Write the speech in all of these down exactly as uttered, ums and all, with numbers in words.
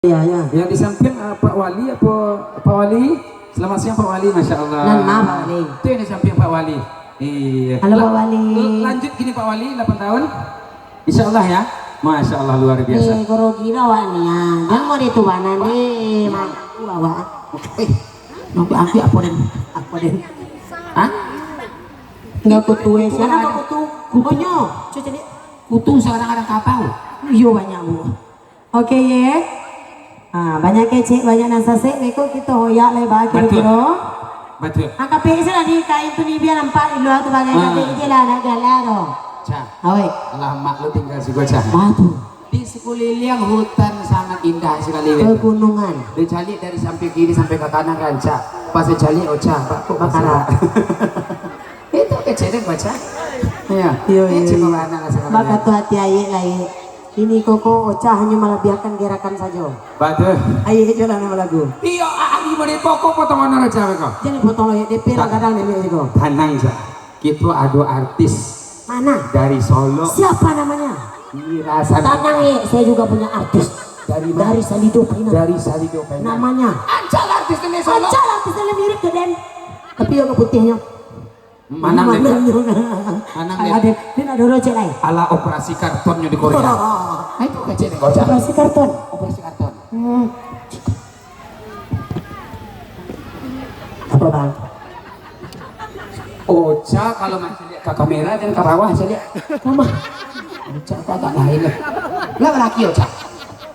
Iya, iya. Yang di samping, eh, Pak Wali apa, Pak Wali? Selamat siang, Pak Wali, Masya Allah. Nan ma, Pak Wali? Itu yang di samping Pak Wali. Iya. Halo, Pak Wali. Lanjut gini, Pak Wali, delapan tahun. Insya Allah ya. Masya Allah, luar biasa. Eh, goro gila awak ni, ya. Jangan mau ditubanan, eh, mak. Wah, wah. Eh, nanti, nanti apa den? Apa den? Hah? Enggak kutu, eh. Siapa kutu? Kutunyo. Cuci ni. Kutu sekarang ada kapau. Iyo, banyak, Bu. Oke, ye. Ha, banyak kecek, banyak nan sasek, beko kito hoyak lai ba kiro-kiro. Batua. Ha, kapek se lah di kain tu ni, bia nampak di lua tu bagai. Ah. Kapek je lah, nak gala tu. Cah. Awek. Lamak lu tinggal situ, Cah. Batua. Di sekuliliang hutan sangat indah sekali, weh. Pegunungan. Dia caliak dari samping kiri sampai ke kanan rancak. Pas dia caliak, oh, Cah, bak kok Bakarak. Itu kecek deh, Cah. Iya. Iya, iya, iya. Bakato hati ayek lah, ye. Ini koko Ocah hanya malabiahkan gerakan sajo. Batua. Ayo, ayo lah nama lagu. Iyo, ari mode pokok potongan orang cewek kau. Jadi potong lo ya, D P lah kadang nenek siko. Tanang, Cak. Kito ado artis. Mana? Dari Solo. Siapa namanya? Ini rasa. Tanang, eh, saya juga punya artis. Dari mana? Dari Salido Painan. Dari Salido Painan. Namanya? Ancal artis dari Solo. Ancal artis dari mirip ke Den. Tapi yang putihnya. Manang, manang, Den. Manang, Den. Aden, Den ado rojek lai. Ala operasi kartonnyo di Korea. Ah, itu kecek ni, kocak. Operasi karton. Operasi karton. Hmm. Apa, Bang? Ocha kalau mancaliak ka kamera, jan ka bawah caliak. Mama. Ocha tu agak lain lah. Lah balaki, Ocha.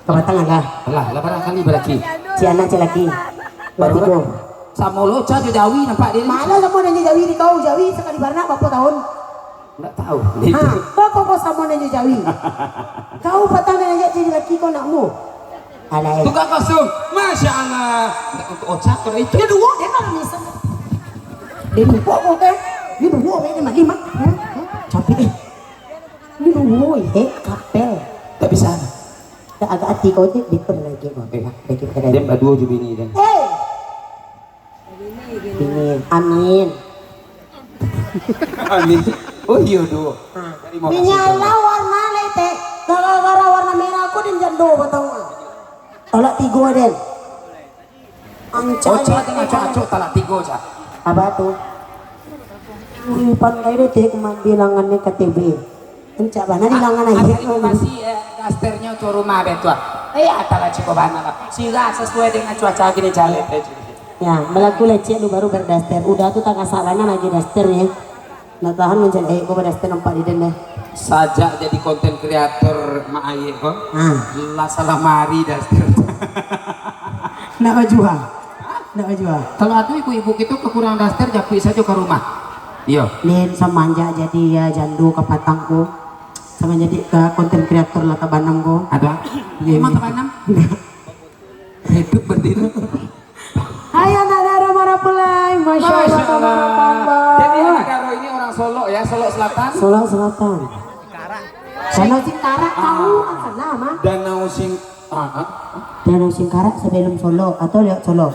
Kamatang lah. Lah, lah barangkali balaki. Si anak si laki. Baru lah. Samo lo Ocha jo Jawi nampak dia ni. Malah samo dengan Jawi di kau. Jawi sakali baranak bapa tahun? Ndak tahu. Ha, kau, kau, kau samo dengan Jawi. Kau patang dengan Jawi jadi laki kau nak mu. Alai. Tukang kostum. Masya Allah. Ndak untuk Ocha kalau itu. Dia dua, dia malah misal. Dia lupa kau kan? Dia dua, dia mandi mak. Hmm? Hmm? Cantik, eh. Dia dua, eh, kapel. Tak bisa. Tak agak hati kau je, dia pun lagi kau. Eh, dia pun dia lagi. Dia berdua je bini dia. Eh! Ini, amin. Amin. Oh iyo, doh. Ha. Terima kasih. Minyak lah warna letek. Gara-gara warna merah aku dan jando batang. Talak tigo, Den. Ancak. Oh, Cak, ni, tengah Cak. Cak, Cak, talak tigo, Cak. Apa tu? Wih, pandai deh, Cak, mandi langan ni K T B. Ancak bana di langan aja. Asal ibu kasih, eh, dasternyo tu rumah betul. Eh, ya, tak lah cukup bana lah. Sirah sesuai dengan cuaca gini, caleg, eh, cukup. Ya, balaku lecek lu baru berdaster. Udah tu tak kasak bana lagi daster ni. Nak tahan mencari air ko berdaster nampak di den deh. Sajak jadi konten kreator Mak Ayek ko, ah, lah salah mari daster. Nak baju ha? Nak baju ha? Kalau ado ibu-ibu kito kakurang daster, japuik sajo ka rumah. Iyo. Nin, samanjak jadi ya jando kapatang ko, sama jadi ka konten kreator lah tabanam ko. Ado? Iya, emang iya. Tabanam? Hidup berdiri. Hai anak daerah Marapulai, Masya Allah, Masya Allah. Tabarakallah. Jadi anak Daro ini orang Solok ya, Solok Selatan. Solok Selatan. Danau Singkarak tahu, ah, kan sana, Mang? Danau Sing-, ah, ah, ah. Danau Singkarak sebelum Solok atau lewat Solok?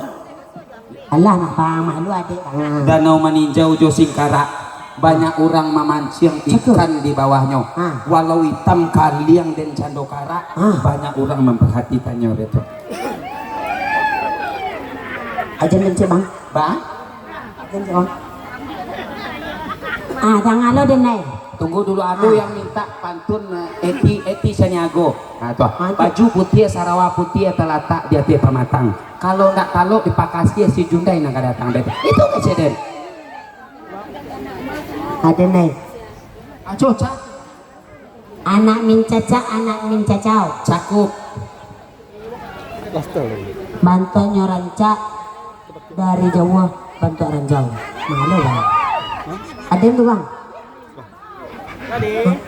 Alah, nak bang, malu adik, bang. Danau Maninjau jo Singkarak, banyak urang mamanciang ikan di bawahnyo. Ha. Walau itam kaliang den cando karak, ha, banyak urang mamparhatikannyo, deh tu. Ajan kencik, bang. Bang? Ajan kencik, bang. Ah, jangan lo, den, eh. Tunggu dulu, anu yang minta pantun, eh, Eti, Eti Saniago. Nah, tu. Mantap. Baju putih, sarawa putih, talatak di ateh pamatang. Kalau ndak talok, dipakasi si Jundai nan ka datang, deh. Itu kecek den. Aden, eh. Aco, Cak. Anak mincacak, anak mincacau. Cakup. Bantuaknyo rancak, dari jauah bantuak ranjau. Malu, bang. Aden tu, bang.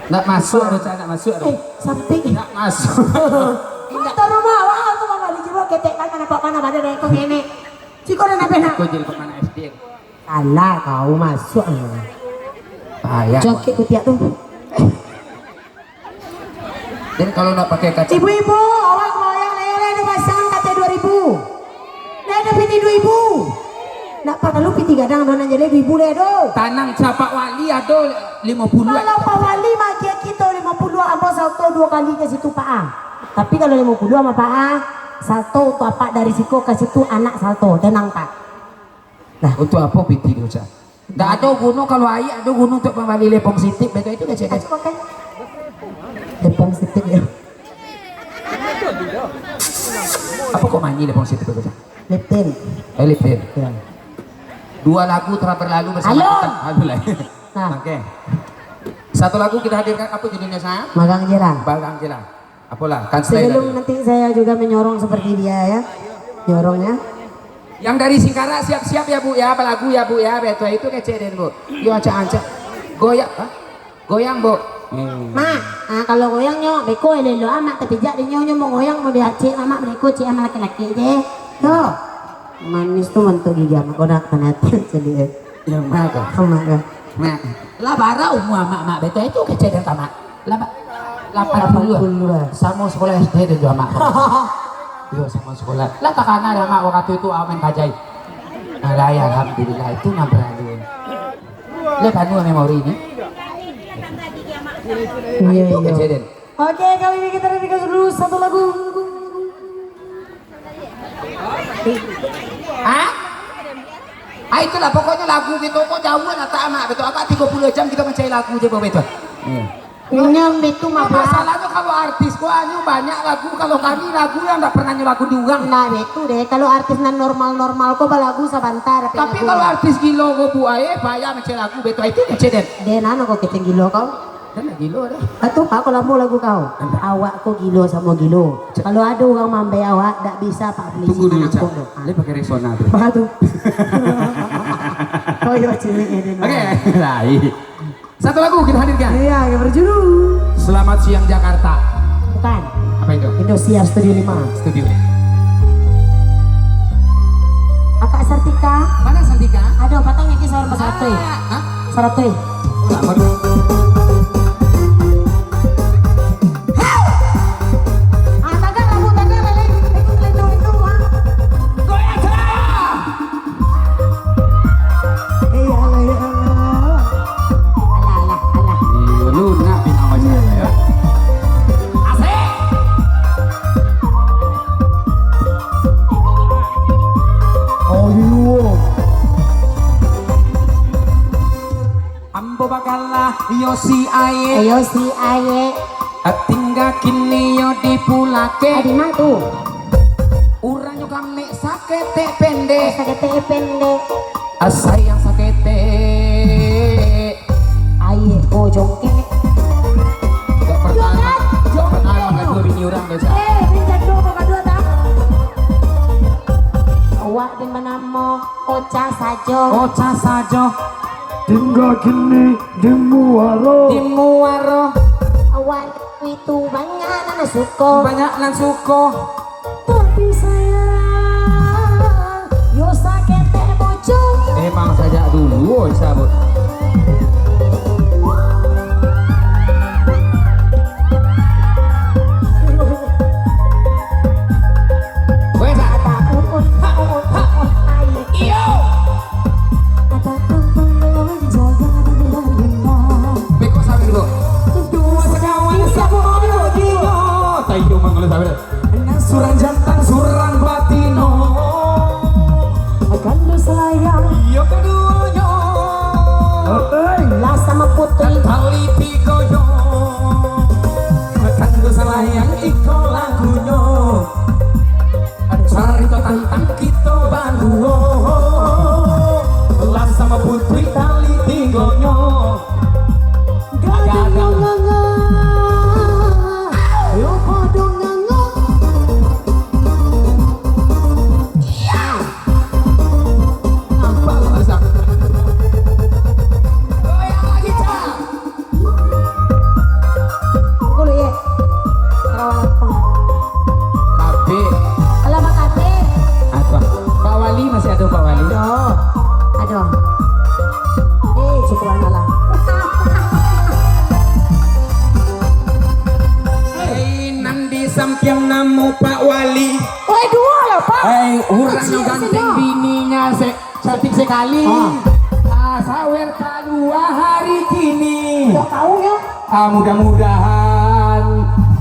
Ndak masuk tu, Cak, ndak masuk tu. Eh, sampai. Ndak masuk. Motor rumah awak tu, bang, di jero ketek, bang, nampak panah badan dari kau nenek. Ciko dah nampak nak. Kau jadi pemana S D. Alah, kau masuk, ah. Payah. Cokek kutiak tu. Dan kalau nak pakai kaca. Ibu-ibu, awak bayar lele tu pasang kata dua ribu. Dah ada piti dua ribu. Nak perlu piti gadang, dona jadi ibu leh tu. Tanang capak wali ada lima puluh. Kalau Pak Wali magi kita lima puluh, ambo sauto dua kali ke situ, Pak, ah. Tapi kalau lima puluh sama Pak, ah, Salto untuak apak dari siko ka situ, anak salto, tenang, Pak. Nah. Untuak apo piti tu, Cak? Ndak ado guno, kalau ayie ado guno untuak mambali lepong sitik, batua itu kecek. Acu makan. Lepong sitik, yo. Apo kok manyi lepong sitik tu, Cak? Lip tint. Eh, lip tint. Yo. Dua lagu telah berlalu bersama kita. Alun. Alun lah. Nah. Oke. Satu lagu kita hadirkan, apa judulnya, Sa? Magang je lah. Magang je lah. Apolah, kan style. Sebelum nanti saya juga menyorong seperti dia, ya. Nyorong, ya. Yang dari Singkarak siap-siap ya, Bu, ya. Balagu ya, Bu, ya. Batua itu kecek den, Bu. Yo, acak-acak. Goyang, ha? Goyang, Bu. Hmm. Mak, ah, kalau goyang nyo, beko elok-elok amak, tapi jak di nyo, nyo mau goyang, mau diacik, amak beko cik amak laki-laki je. Yo. Manis tu mantu gigi amak, kodak tanah jadi, eh. Yang mana tu? Amak kah? Mak. Lah bara umua amak, Mak, batua itu kecek den ka, Mak. Lah ba-, lapan puluah. Lapan puluah. Samo sekolah S D den jo amak. Yo, samo sekolah. Lah takana dek amak wakatu itu amak main bajai. Nah, lah, ya, alhamdulillah, itu mah berani. Lah, anu memori ni. Nah, iyo, itu iyo. Kecek den. Oke, kali ini kita dedikasi dulu satu lagu. Hah? Ah, itulah, pokoknya lagu gitu kok jauh lah, tak amak, betul. Agak tiga puluh jam kita mencari lagu je, betul. Iya. Inyo itu mah, Bang. Masalahnya kalau artis, wah, nyo banyak lagu, kalau kami lagu yang ndak pernah nyo lagu di urang. Nah, itu deh, kalau artis nan normal-normal kok balagu sabantar, tapi lagu kalau artis gilo kok, Bu, aye, payah mencari lagu, betul, itu kecek den. Den, anu kok kecek gilo kau? Kan lah gilo dah. Atu, Pak, kalau mau lagu kau. Anda. Awak ko gilo samo gilo. Cak. Kalau ado urang mambai awak, dak bisa, Pak, polisi. Tunggu dulu, Cak. Manakuk tu. Ah. Dia pakai Rexona tu. Bah tu. Kau yo cewek ini. Oke, nah. Lain. Satu lagu kita hadirkan. Iya, yang berjudul Selamat Siang Jakarta. Bukan. Apa itu? Indosiar Studio lima. Studio. Akak Sartika. Mana Sartika? Aduh, patang lagi sahur pas satu. Ah, hah? Saratoy. Ah, tagak lah, Bu, tagak lah, Lek. Itu, itu, itu, ah. Goyang, Sarah! Eh, ya Allah, ya Allah. Alah, alah, alah. Iya, lu nak bina macam apa, ya? Asik! Oh, iya. Ambo bakalah yo si aye. Yo si aye. Tingga kini yo di pulake. Adi mak tu? Urang nyo kamek saketek pendek. Saketek pendek. Sayang saketek. Aye ko jongkek. Tidak pernah, tidak pernah lagu bini urang tu, Cak. Eh, bini jadul ko kadua, tak? Awak di mana mo? Ocah sajo. Ocah sajo. Tingga kini di muaro. Di muaro. Awak itu banyak nan suko. Banyak nan suko. Tapi sayang, yo saketek bocor. Emang sajak dulu, Ocah, Bu. Weh, Sa. Iyo. Beko sampai dulu. Dua sekawan, satu dua, tiga. Tayo mangalo sampai. Surang jantan, surang batino. Kando salayang. Iyo, kaduonyo. Hei. Lah samo putri. Tali tigonyo. Kando salayang iko lagunyo. Carito tantang kito baduo. Lah samo putri tali tigonyo. Gadang nganga. Yo podo nganga. Nampak lah, Sa. Goyang lagi, Sa. Tunggu dulu, ye. Sarawak lapang. Kabek. Alah, Pak Kabek. Apa? Pak Wali masih ada, Pak Wali? Ada. Ada. Eh, cukup anak lah. Hei, nan di sampiang namo Pak Wali. Oi, dua lah, Pak. Hei, urang ganteng, bininyo se-, cantik sekali. Ah. Ah, sawer kalua hari kini. Udah tahu ya? Ah, mudah-mudahan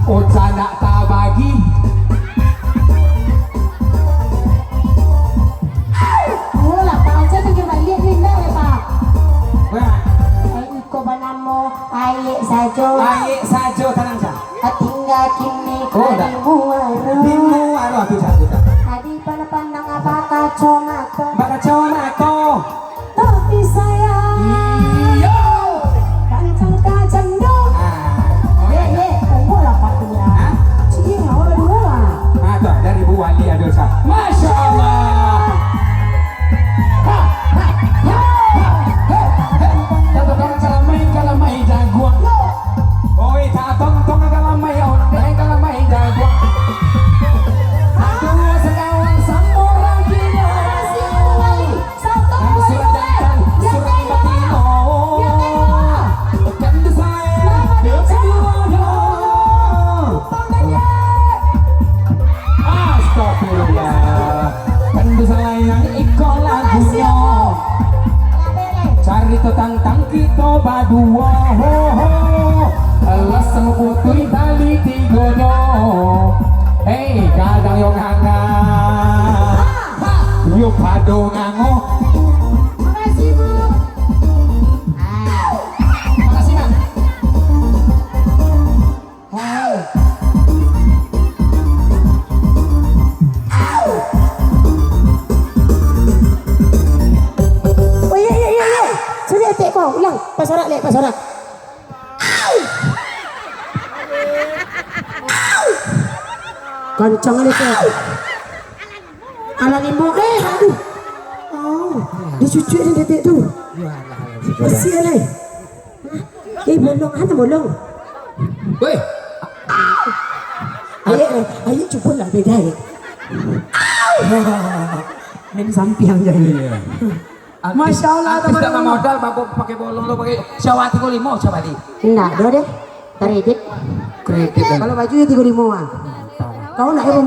Ocha ndak tabagi. Aku cak, aku cak. Tadi pandang-pandang bakacomato. Bakacomato. Tapi sayang. Iyo. Kancang-kancang dong. Ah. Oh, eh, eh, tunggulah Pak Lurah. Hah? Cium awak dulu lah. Ah, tu, dari Bu Wali ada, Sa. Masya Allah. Ha, ha, ha, ha, he, he. Tantang kalamai, kalamai jaguang. Oi, tatong-tong kalamai ondeh, kalamai jaguang. Aduh, sakawan samurang kino. Nang surat jantan, surat batino. Kan disayang, yo saduo, yo. Astagfirullah. Kan disayang iko lagunyo. Carito tantang kito baduo. Ho, ho. Alas samo putuih tali tigonyo. Hei, gadang yo nganga. Yo pado ngango. Makasih, Bu. Makasih, Mak. Hai. Oh, iya, iya, iya, iya. Sudah, tek kau. Ulang. Pasorak, lek, pasorak. Kancang ni, tek. Alah limo, eh, aduh. Oh, dicucuk ni detik tu. Kasihan, eh. Eh, bolong, ah, tu bolong. Weh. Ayo, ayo, cuba lah, beda, eh. Main sampiang je. Iya. Masya Allah, artis tak tahu modal, bagus pakai bolong tu, pakai syawak tigo limo, syawak di. Ndak, doh deh. Kredit. Kredit, eh. Kalau baju ya tigo limo, ah. Kau nak